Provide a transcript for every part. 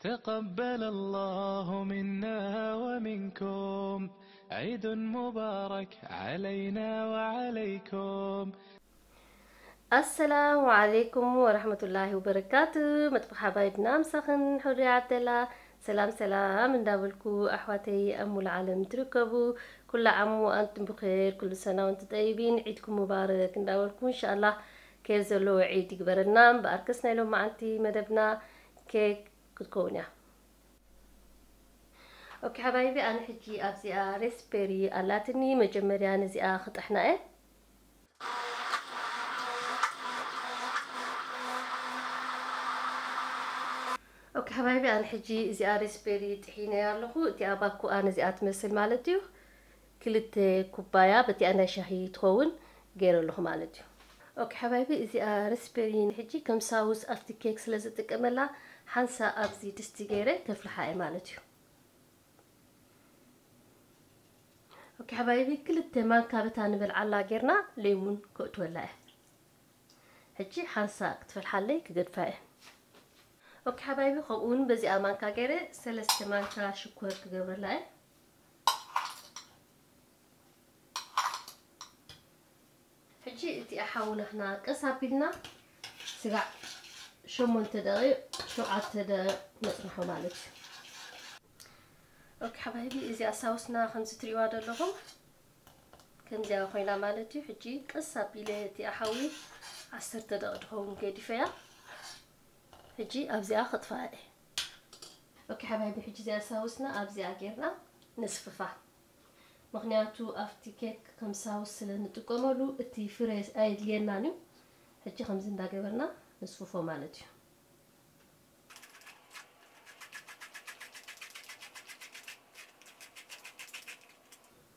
تقبل الله منا ومنكم. عيد مبارك علينا وعليكم. السلام عليكم ورحمة الله وبركاته. መጥፍእ ሓባይብና ምሳኽን ሕሩይ ዓደላ። ሰላም ሰላም እንዳበልኩ ኣሕዋተይ ኣብ ሙሉ ዓለም ትርከቡ ኩሉ ዓሙ ኣንቱም ብኸይር ኩሉ ሰና ወንቱም ጠይቢን ዒድኩም ሙባረክ እንዳበልኩ እንሻኣላህ ከይር ዘለዎ ዒድ ይግበረልና። እምበኣርከስ ናይ ሎማዓንቲ መደብና ኬክ ክትከውን እያ። ኦኬ ሓባይቢ፣ ኣነ ሕጂ ኣብዚኣ ሬስፔሪ ኣላትኒ፣ መጀመርያ ነዚኣ ክጥሕና እየ። ኦኬ ሓባይቢ፣ ኣነ ሕጂ እዚኣ ሬስፔሪ ጥሒነያ ኣለኹ። እቲኣ ባኮኣ ነዚኣ ትመስል ማለት እዩ። ክልተ ኩባያ በቲኣ ናይ ሻሂ ትኸውን ገይረ ኣለኹ ማለት እዩ። ኦኬ ሓባይቢ፣ እዚኣ ሬስፔሪ ሕጂ ከም ሳውስ ኣብቲ ኬክ ስለ ዝጥቀመላ ሓንሳ ኣብዚ ድስቲ ገይረ ከፍልሓ እየ ማለት እዩ። ኦኬ ሓባይቢ፣ ክልተ ማንካ በታ ንበልዓላ ጌርና ሌሙን ከእትወላ እየ። ሕጂ ሓንሳ ክትፈልሓለይ ክገድፋ እየ። ኦኬ ሓባይቢ፣ ከምኡ እውን በዚኣ ማንካ ገይረ ሰለስተ ማንካ ሽኮር ክገብረላ እየ። ሕጂ እቲ ሓዊ ናህና ቀስ ኣቢልና ስጋዕ ሸሞንተ ደቂቕ፣ ሸውዓተ ደቂቕ ነጽንሖ ማለት እዩ። ኦኬ ሓባይቢ፣ እዚኣ ሳውስና ከምዚ ትሪእዋ ዘለኹም ከምዚኣ ኮይና ማለት እዩ። ሕጂ ቀስ ኣቢለ እቲ ሓዊ ዓሰርተ ደቂቕ ዝኸውን ገዲፈያ። ሕጂ ኣብዚኣ ከጥፍኣ እየ። ኦኬ ሓባይቢ፣ ሕጂ እዚኣ ሳውስና ኣብዚኣ ጌርና ነስፍፋ። ምኽንያቱ ኣብቲ ኬክ ከም ሳውስ ስለ ንጥቀመሉ እቲ ፍረ ኣየድልየናን እዩ። ሕጂ ከምዚ እንዳገበርና ነስፍፎ ማለት እዩ።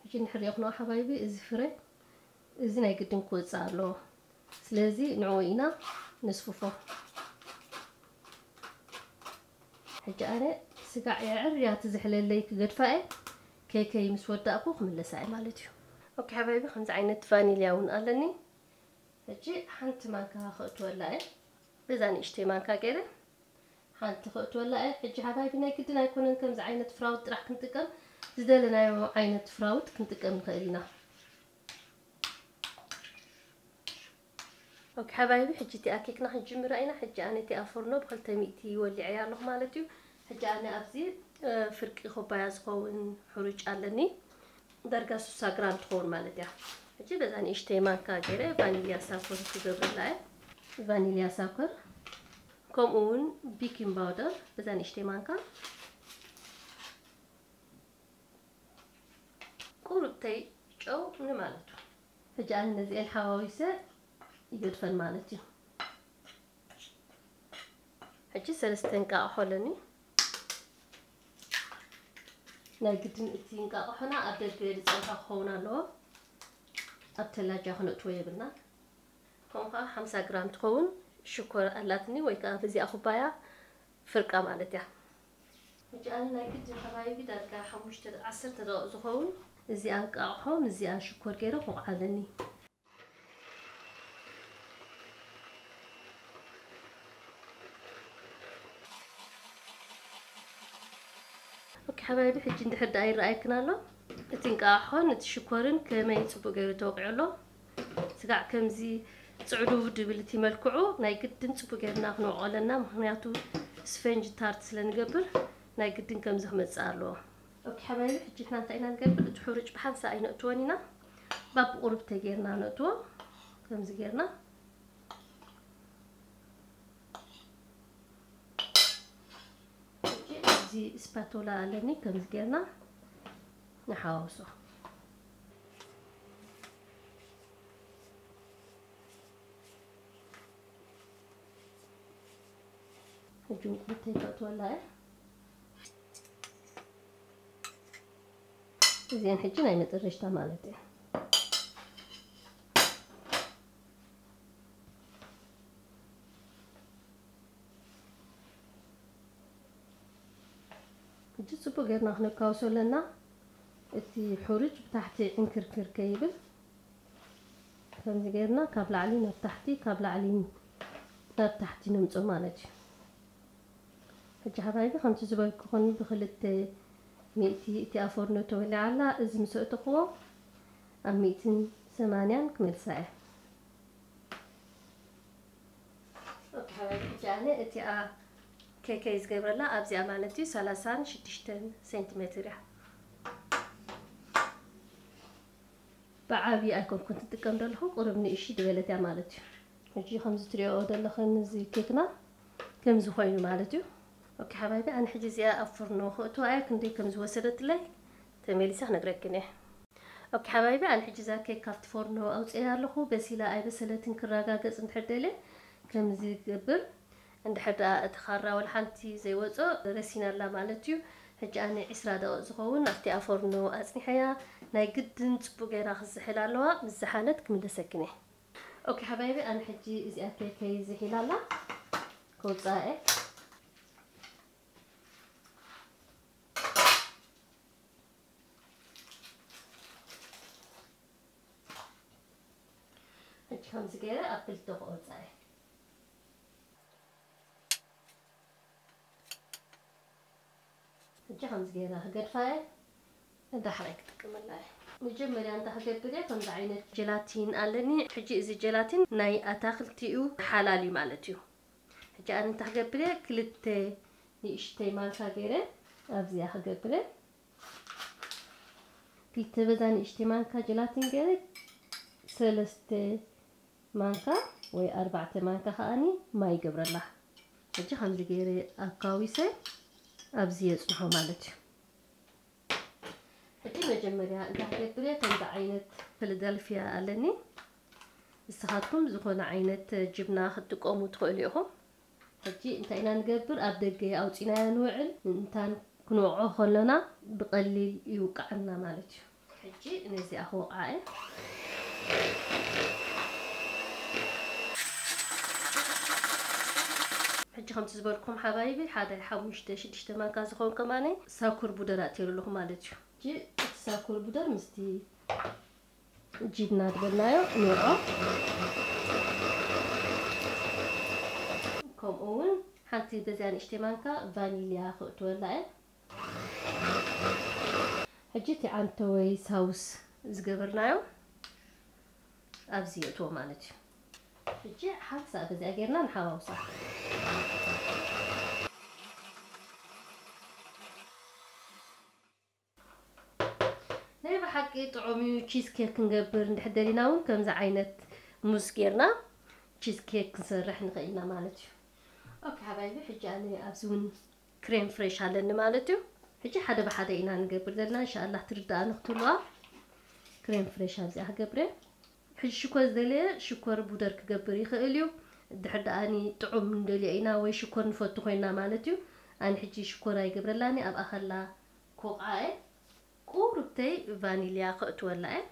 ሕጂ እንድሕር ሪእኹሞ ሓባይቢ፣ እዚ ፍረ እዚ ናይ ግድን ክወፅእ ኣለዎ። ስለዚ ንዕኡ ኢና ነስፍፎ። ሕጂ ኣነ ስጋዕ የዕርያ ትዝሕለለይ ክገድፋ እየ። ከይከይ ምስ ወዳእኩ ክምለሳ እየ ማለት እዩ። ኦኬ ሓባይቢ፣ ከምዚ ዓይነት ቫኒልያ እውን ኣለኒ። ሕጂ ሓንቲ ማንካ ከእትወላ እየ። በዛ ንእሽተይ ማንካ ገይረ ሓንቲ ከእትወላ እየ። ሕጂ ሓባይቢ፣ ናይ ግድን ኣይኮነን ከምዚ ዓይነት ፍራውት ጥራሕ ክንጥቀም፣ ዝደለናዮ ዓይነት ፍራውት ክንጥቀም ንኽእል ኢና። ኦኬ ሓባይቢ፣ ሕጂ እቲኣ ኬክና ክንጅምራ ኢና። ሕጂ ኣነ እቲኣ ፎርኖ ብክልተ ሚእቲ ወሊዐያ ኣለኹ ማለት እዩ። ሕጂ ኣነ ኣብዚ፣ እ፣ ፍርቂ ኩባያ ዝኸውን ሕሩጭ ኣለኒ። ዳርጋ ስሳ ግራም ትኸውን ማለት እያ። ሕጂ በዛ ንእሽተይ ማንካ ገይረ ቫኒልያ ሳኮር ክገብረላ እየ። ቫኒልያ ሳኮር፣ ከምኡ እውን ቤኪንግ ፓውደር በዛ ንእሽተይ ማንካ፣ ቁሩብተይ ጨው ንማለቱ። ሕጂ ኣነ ነዚኤን ሓዋዊሰ ይገድፈን ማለት እዩ። ሕጂ ሰለስተ እንቃቕሖ ኣለኒ። ናይ ግድን እቲ እንቃቕሖና ኣብ ደገ ዝጸንሐ ክኸውን ኣለዎ። ኣብ ተላጃ ክነእትዎ የብልና። ከምኡ ከኣ ሓምሳ ግራም ትኸውን ሽኮር ኣላትኒ፣ ወይ ከኣ በዚኣ ኩባያ ፍርቃ ማለት እያ። ሕጂ ኣነ ናይ ግድን ሓባይቢ ዳርጋ ሓሙሽተ ዓሰርተ ደቂቕ ዝኸውን እዚኣ እንቃቕሖ ምስዚኣ ሽኮር ገይረ ክውቕዓ ኣለኒ። ኦኬ ሓባይቢ፣ ሕጂ እንድሕር ደኣ ይረኣየክን ኣሎ፣ እቲ እንቃቕሖን እቲ ሽኮርን ከመይ ጽቡቕ ገይሩ ተወቂዑ ኣሎ። ስጋዕ ከምዚ ጽዕዱ ድብል እቲ መልክዑ ናይ ግድን ጽቡቕ ገይርና ክንወቕዖ ኣለና፣ ምኽንያቱ ስፈንጅ ታርት ስለ ንገብር ናይ ግድን ከምዚ ክመጽእ ኣለዎ። ኦኬ ሓባይቢ፣ ሕጂ ንሕና እንታይ ኢና ንገብር? እቲ ሕሩጭ ብሓንሳእ ኣይነእትዎን ኢና፣ ባብቁሩብ ተጌርና ነእትዎ። ከምዚ ጌርና ሕጂ ኣብዚ ስፓቶላ ኣለኒ፣ ከምዚ ጌርና ንሓዋውሶ። ሕጂ እንቁርተይ ከእትወላ እየ። እዚአን ሕጂ ናይ መጨረሽታ ማለት እየን። ሕጂ ጽቡቅ ጌርና ክነካውሶ ኣለና። እቲ ሕሩጭ ብታሕቲ ዕንክርክር ከይብል ከምዚ ጌርና ካብ ላዕሊ ናብ ታሕቲ፣ ካብ ላዕሊ ናብ ታሕቲ ነምጾ ማለት እዩ። ሕጂ ሓባይቢ ከምቲ ዝበልኩኹን ብክልተ ሚእቲ እቲኣ ፎርኖ ተወሊዓ ኣላ። እዚ ምስ ኣእተኽዎ ኣብ ሚእትን ሰማንያን ክመልሳ እየ። ኦኬ ሓባይቢ፣ ሕጂ ኣነ እቲኣ ኬከይ ዝገብረላ ኣብዚኣ ማለት እዩ ሰላሳን ሽዱሽተን ሴንቲሜትር እያ። ብዓብዪ ኣይኮንኩን ትጥቀም ዘለኹ፣ ቁሩብ ንእሽት ዝበለት እያ ማለት እዩ። ሕጂ ከምዚ ትሪኦ ዘለኽን እዚ ኬክና ከምዚ ኮይኑ ማለት እዩ። ኦኬ ሓባይቢ፣ ኣነ ሕጂ እዚኣ ኣብ ፍርኖ ክእትዋ እየ፣ ክንደይ ከም ዝወሰደትለይ ተመሊሰ ክነግረክን እየ። ኦኬ ሓባይቢ፣ ኣነ ሕጂ እዛ ኬክ ካብቲ ፎርኖ ኣውፅኤያ ኣለኹ። በሲላ ኣይበሰለትን ክረጋገፅ እንድሕር ደልየ ከምዚ ገብር። እንድሕር ደኣ እቲ ካራ ወላ ሓንቲ ዘይወፆ ረሲና ኣላ ማለት እዩ። ሕጂ ኣነ ዒስራ ደቂቕ ዝኸውን ኣብቲ ኣብ ፎርኖ ኣፅኒሐያ። ናይ ግድን ፅቡቅ ገይራ ክዝሕል ኣለዋ። ምስ ዝሓለት ክምለሰክን እየ። ኦኬ ሓባይቢ፣ ኣነ ሕጂ እዚኣ ኬከይ ዝሒላ ኣላ፣ ከውፅኣ እየ። ሕጂ ከምዚ ገይረ ኣብ ክልተ ክቆርፃ እየ። ሕጂ ከምዚ ገይረ ክገድፋ እየ። ዳሕራይ ክጥቀመላ እየ። መጀመርያ እንታይ ክገብር እየ፣ ከምዚ ዓይነት ጀላቲን ኣለኒ። ሕጂ እዚ ጀላቲን ናይ ኣታክልቲ እዩ፣ ሓላል እዩ ማለት እዩ። ሕጂ ኣነ እንታይ ክገብር እየ፣ ክልተ ንእሽተይ ማንካ ገይረ ኣብዚኣ ክገብር እየ። ክልተ በዛ ንእሽተይ ማንካ ጀላቲን ገይረ ሰለስተ ማንካ ወይ ኣርባዕተ ማንካ ከኣኒ ማይ ይገብረላ። ሕጂ ከምዚ ገይረ ኣካዊሰ ኣብዚ የጽንሖ ማለት እዩ። ሕጂ መጀመርያ እንታይ ክገብር እየ፣ ከምዚ ዓይነት ፊላደልፊያ ኣለኒ። ንስኻትኩም ዝኾነ ዓይነት ጅብና ክትጥቀሙ ትኽእሉ ኢኹም። ሕጂ እንታይ ኢና ንገብር? ኣብ ደገ ኣውፂናዮ ንውዕል፣ እንታን ክንወቕዖ ከለና ብቐሊል ይውቃዓና ማለት እዩ። ሕጂ ነዚኣ ክወቕዓ እየ። ሕጂ ከምቲ ዝበልኩም ሓባይቢ፣ ሓደ ሓሙሽተ ሽዱሽተ ማንካ ዝኸውን ከማነ ሳኩር ቡደር ኣእትየሉ ኣለኹ ማለት እዩ። ሕጂ እቲ ሳኩር ቡደር ምስቲ ጅብና ዝበልናዮ ንውዖ። ከምኡ እውን ሓንቲ በዚኣ ንእሽተይ ማንካ ቫኒልያ ክእትወላ እየ። ሕጂ እቲ ዓንተወይ ሳውስ ዝገበርናዮ ኣብዚ የእትዎ ማለት እዩ። ሕጂ ሓንሳእ በዚኣ ጌርና ንሓዋውሳ። ናይ ብሓቂ ጥዑም እዩ። ቺዝ ኬክ ክንገብር እንድሕር ደሊና እውን ከምዚ ዓይነት ሙዝ ጌርና ቺዝ ኬክ ክንሰርሕ ንኽእል ኢና ማለት እዩ። ኦኬ ሓባይቢ፣ ሕጂ ኣነ ኣብዚ እውን ክሬም ፍሬሽ ኣለኒ ማለት እዩ። ሕጂ ሓደ ብሓደ ኢና ንገብር ዘለና፣ እንሻኣላህ ትርድኣ ንክትብልዋ። ክሬም ፍሬሽ ኣብዚኣ ክገብረ። ሕጂ ሽኮር ዝደለየ ሽኮር ቡደር ክገብር ይኽእል እዩ። ድሕር ደኣኒ ጥዑም ንደልዮ ኢና ወይ ሽኮር ንፈቱ ኮይና ማለት እዩ። ኣነ ሕጂ ሽኮር ኣይገብረላኒ፣ ኣብኣ ከላ ኮቃ እየ። ቁሩብተይ ቫኒልያ ከእትወላ እየ።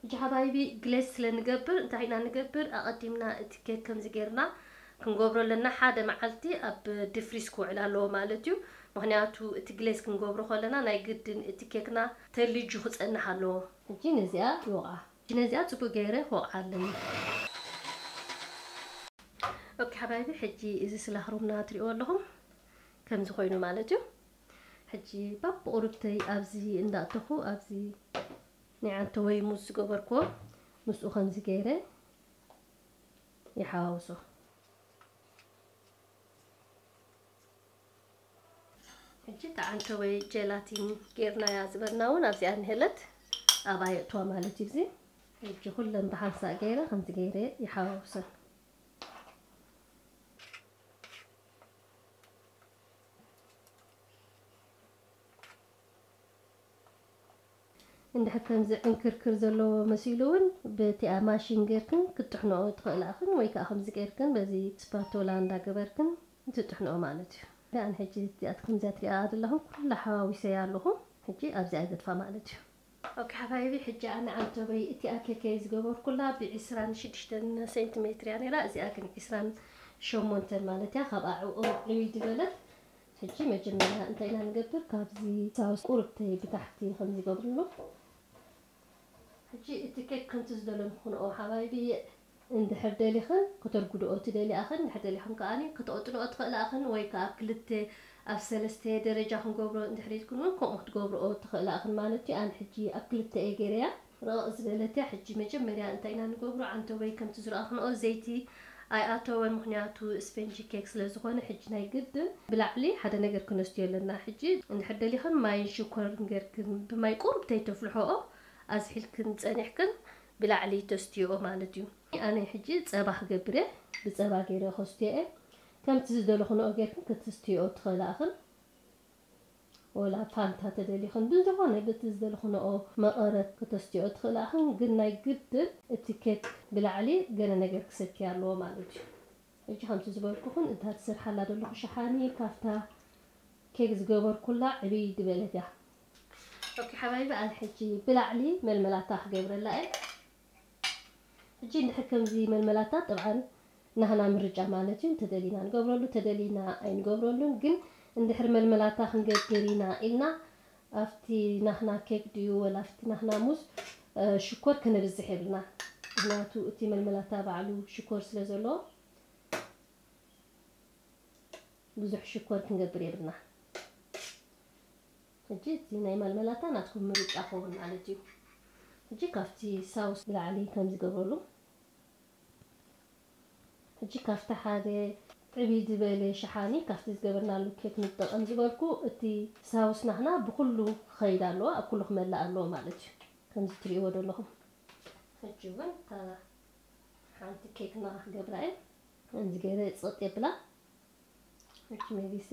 ሕጂ ሓባይቢ ግሌስ ስለ ንገብር እንታይ ኢና ንገብር? ኣቐዲምና እቲ ኬክ ከምዚ ጌርና ክንገብሮ ኣለና። ሓደ መዓልቲ ኣብ ድፍሪስ ክውዕል ኣለዎ ማለት እዩ። ምኽንያቱ እቲ ግሌስ ክንገብሮ ከለና ናይ ግድን እቲ ኬክና ተልጁ ክጸንሕ ኣለዎ። ሕጂ ነዚኣ ይወቕዓ። ሕጂ ነዚኣ ጽቡቅ ገይረ ክወቕዓ ኣለኒ። ኦኬ ሓባይቢ፣ ሕጂ እዚ ስላህ ሩምና ትሪእዎ ኣለኹም ከምዚ ኮይኑ ማለት እዩ። ሕጂ ባብ ቁሩብተይ ኣብዚ እንዳእተኹ ኣብዚ ናይ ዓንተወይ ሙዝ ዝገበርክዎ ምስኡ ከምዚ ገይረ ይሓዋውሶ። ሕጂ እቲ ዓንተወይ ጀላቲን ጌርናያ ዝበልና እውን ኣብዚኣ እንሄለት ኣብኣ የእትዋ ማለት እዩ። እዚ ሕጂ ኩለን ብሓንሳእ ገይረ ከምዚ ገይረ ይሓዋውሰን። እንድሕር ከምዚ ዕንክርክር ዘለዎ መሲሉ እውን በቲኣ ማሽን ጌርክን ክትጥሕንኦ ትኽእላ ኢኽን፣ ወይ ከዓ ከምዚ ጌርክን በዚ ስፓቶላ እንዳገበርክን ትጥሕንኦ ማለት እዩ። ኣነ ሕጂ እዚኣ ከምዚኣ ትሪኣ ዘለኹም ኩላ ሓዋዊሰያ ኣለኹ። ሕጂ ኣብዚኣ ገድፋ ማለት እዩ። ኦኬ ሓባይቢ፣ ሕጂ ኣነ ዓንተበይ እቲኣ ኬከይ ዝገበርኩላ ብዒስራን ሽዱሽተን ሴንቲሜትር እያ ነይራ። እዚኣ ግን ዒስራን ሸሞንተን ማለት እያ። ካብኣ ዕቕብ ዕብይ ዝበለት። ሕጂ መጀመርያ እንታይ ኢና ንገብር? ካብዚ ሳውስ ቁርብተይ ብታሕቲ ከም ዝገብርሉ። ሕጂ እቲ ኬክ ከምቲ ዝደለንኩ ክንኦ ሓባይቢ እንድሕር ደሊኽን ክተርጉድኦ ትደልያ ኣኽን፣ እንድሕር ደሊኽን ከኣኒ ክትቕጥንኦ ትኽእላ ኣኽን፣ ወይ ከኣ ኣብ ክልተ ኣብ ሰለስተ ደረጃ ክንገብሮ እንድሕር ኢልክን እውን ከምኡ ክትገብርኦ ትኽእላ ኣኽን ማለት እዩ። ኣነ ሕጂ ኣብ ክልተ እየ ገይረያ። ርቕቕ ዝበለት እያ። ሕጂ መጀመርያ እንታይ ኢና ንገብሮ? ዓንተቦይ ከምቲ ዝረኣኽንኦ ዘይቲ ኣይኣተወን፣ ምኽንያቱ ስፐንጂ ኬክ ስለ ዝኾነ። ሕጂ ናይ ግድን ብላዕሊ ሓደ ነገር ክነስትዮ ኣለና። ሕጂ እንድሕር ደሊኽን ማይን ሽኮርን ገርክን ብማይ ቁሩብ ተይተፍልሖኦ ኣዝሒልክን ጸኒሕክን ብላዕሊ ተስትዮ ማለት እዩ። ኣነ ሕጂ ጸባ ክገብር እየ። ብጸባ ገይረ ከስትዮ እየ። ከምቲ ዝደለኹንኦ ጌርክን ክትስትዮ ትኽእላ ኣኽን። ወላ ፋንታ ተደሊኽን ብዝኾነ በቲ ዝደለኽንኦ መቐረት ክተስትዮ ትኽእላ ኣኽን። ግን ናይ ግድን እቲ ኬክ ብላዕሊ ገለ ነገር ክሰቲ ኣለዎ ማለት እዩ። ሕጂ ከምቲ ዝበልኩኽን እታ ትሰርሓላ ዘለኹ ሸሓኒ ካብታ ኬክ ዝገበርኩላ ዕብይ ዝበለት እያ። ኦኬ ሓባይቢ፣ ኣነ ሕጂ ብላዕሊ መልመላታ ክገብረላ እየ። ሕጂ እንድሕር ከምዚ መልመላታ፣ ጥብዓን ናህና ምርጫ ማለት እዩ። እንተደሊና ንገብረሉ፣ ተደሊና ኣይንገብረሉን። ግን እንድሕር መልመላታ ክንገብር ኢና ኢልና ኣብቲ ናህና ኬክ ድዩ ወላ ኣብቲ ናህና ሙዝ፣ እ፣ ሽኮር ከነብዝሕ የብልና። ምኽንያቱ እቲ መልመላታ ባዕሉ ሽኮር ስለ ዘለዎ ብዙሕ ሽኮር ክንገብር የብልና። ሕጂ እቲ ናይ መልመላታ ናትኩም ምርጫ ክኸውን ማለት እዩ። ሕጂ ካብቲ ሳውስ ንላዕሊ ከም ዝገብረሉ፣ ሕጂ ካብቲ ሓደ ዕብይ ዝበለ ሸሓኒ ካብቲ ዝገበርናሉ ኬክ ንጠቐም ዝበልኩ፣ እቲ ሳውስ ናህና ብኩሉ ክኸይድ ኣለዎ፣ ኣብ ኩሉ ክመልእ ኣለዎ ማለት እዩ። ከምዚ ትርእይዎ ዘለኹም። ሕጂ እውን እታ ሓንቲ ኬክና ክገብራ እየ። ከምዚ ገይረ ጽቕጥ የብላ። ሕጂ መሊሰ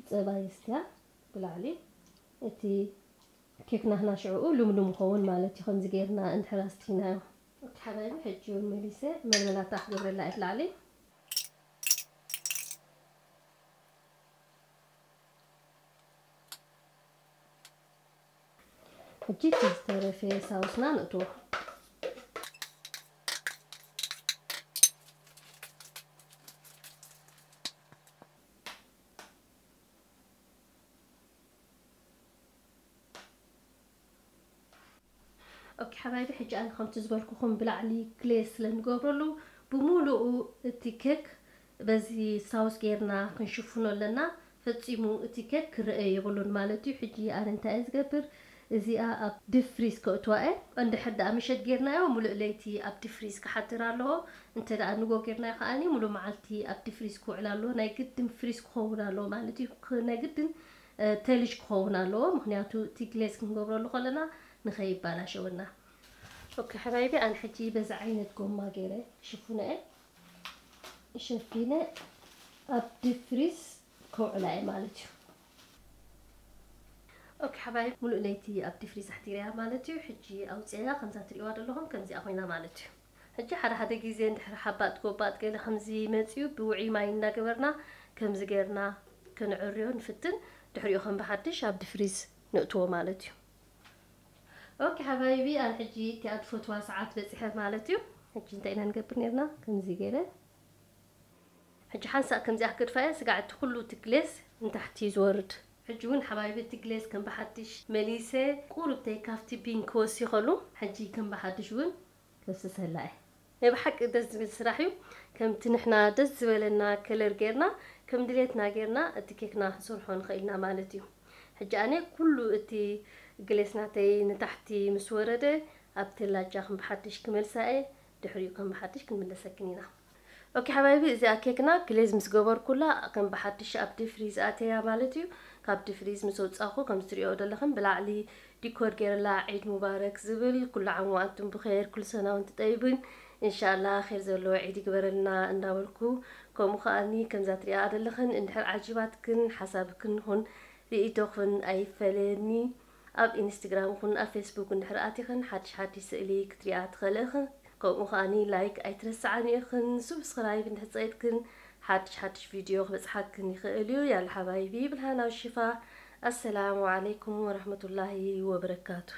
ጸባ የስትያ ብላዕሊ። እቲ ኬክ ናህና ሽዕኡ ልምሉም ይኸውን ማለት እዩ፣ ከምዚ ጌርና እንድሕር ኣስቲናዮ። ኦኬ ሓባይቢ፣ ሕጂ እውን መሊሰ መልመላታ ክገብረላ እየ ብላዕሊ። ሕጂ እቲ ዝተረፈ ሳውስና ንእትዎ። ኦኬ ሓባይቢ፣ ሕጂ ኣነ ከምቲ ዝበልኩኹም ብላዕሊ ግሌዝ ስለ ንገብረሉ፣ ብምሉኡ እቲ ኬክ በዚ ሳውስ ጌርና ክንሽፍኖ ኣለና። ፈጺሙ እቲ ኬክ ክረአ የብሉን ማለት እዩ። ሕጂ ኣነ እንታይ እየ ዝገብር? እዚኣ ኣብ ዲፕ ፍሪዝ ከእትዋ እየ። እንድሕር ደኣ ምሸት ጌርናዮ፣ ሙሉእ ለይቲ ኣብ ዲፕ ፍሪዝ ክሓድር ኣለዎ። እንተ ደኣ ንጎ ጌርናዮ ከኣኒ፣ ሙሉእ መዓልቲ ኣብ ዲፕ ፍሪዝ ክውዕል ኣለዎ። ናይ ግድን ፍሪዝ ክኸውን ኣለዎ ማለት እዩ። ክ-፣ ናይ ግድን፣ እ፣ ተልጅ ክኸውን ኣለዎ። ምኽንያቱ እቲ ግሌዝ ክንገብረሉ ከለና ንኸይባላሸወና። ኦኬ ሓባይቢ፣ ኣነ ሕጂ በዚ ዓይነት ጎማ ገይረ ሽፉነ እየ። ሸፊነ ኣብ ዲፕ ፍሪዝ ከውዕላ እየ ማለት እዩ። ኦኬ ሓባይቢ፣ ሙሉእ ለይቲ ኣብ ዲፕ ፍሪዝ ኣሕዲረያ ማለት እዩ። ሕጂ ኣውፅያ ከምዛ ትሪእዋ ዘለኹም ከምዚኣ ኮይና ማለት እዩ። ሕጂ ሓደ ሓደ ግዜ እንድሕር ሓባጥ ጎባጥ ገለ ከምዚ መፅዩ ብውዑይ ማይ እናገበርና ከምዚ ገይርና ከነዕርዮ ንፍትን። ድሕሪኡ ከም ብሓድሽ ኣብ ዲፕ ፍሪዝ ነእትዎ ማለት እዩ። ኦኬ ሓባይቢ፣ ኣነ ሕጂ እቲኣ ዝፈትዋ ሰዓት በፂሐ ማለት እዩ። ሕጂ እንታይ ኢና ንገብር ነርና? ከምዚ ገይረ ሕጂ ሓንሳእ ከምዚኣ ክገድፋ እየ፣ ስጋዕ እቲ ኩሉ እቲ ግሌዝ ንታሕቲ ዝወርድ። ሕጂ እውን ሓባይቢ እቲ ግሌዝ ከም ብሓድሽ መሊሰ ቁሩብተይ ካብቲ ቢንክ ወሲኸሉ። ሕጂ ከም ብሓድሽ እውን ከፍስሰላ እየ። ናይ ብሓቂ ደስ ዝብል ስራሕ እዩ። ከምቲ ንሕና ደስ ዝበለና ከለር ጌርና፣ ከም ድሌትና ጌርና እቲ ኬክና ክንሰርሖ ንኽእል ኢና ማለት እዩ። ሕጂ ኣነ ኩሉ እቲ ግሌስ ናተይ ንታሕቲ ምስ ወረደ፣ ኣብ ተላጃ ከም ብሓድሽ ክመልሳ እየ። ድሕሪኡ ከም ብሓድሽ ክንምለሰክን ኢና። ኦኬ ሓባይቢ፣ እዚኣ ኬክና ግሌዝ ምስ ገበርኩላ ከም ብሓድሽ ኣብ ዲፕ ፍሪዝ ኣተያ ማለት እዩ። ካብ ዲፕ ፍሪዝ ምስ ወጻኹ ከም ትሪኦ ዘለኽን ብላዕሊ ዲኮር ገይረላ ዒድ ሙባረክ ዝብል፣ ኩሉ ዓም ወኣንቱም ብኸይር፣ ኩሉ ሰና ወንቱም ጠይብን፣ እንሻላ ኸይር ዘለዎ ዒድ ይግበረልና እንዳበልኩ፣ ከምኡ ከኣኒ ከምዛ ትሪኣ ዘለኽን እንድሕር ዓጂባትክን ሓሳብክን ኹን ርኢቶኽን ኣይፈለየኒ። ኣብ ኢንስትግራም ኹን ኣብ ፌስቡክ እንድሕር ኣቲኽን ሓድሽ ሓድሽ ስእሊ ክትሪኣ ትኽእሊ ኢኽን። ከምኡ ከኣኒ ላይክ ኣይትረስዓኒ ኢኽን። ሱብስክራይብ እንድሕር ጸቂጥክን ሓድሽ ሓድሽ ቪድዮ ክበጽሓክን ይኽእል እዩ። ያላ ሓባይቢ ብልሃናዊ ሽፋ። ኣሰላሙ ዓለይኩም ወረሕመቱላሂ ወበረካቱ።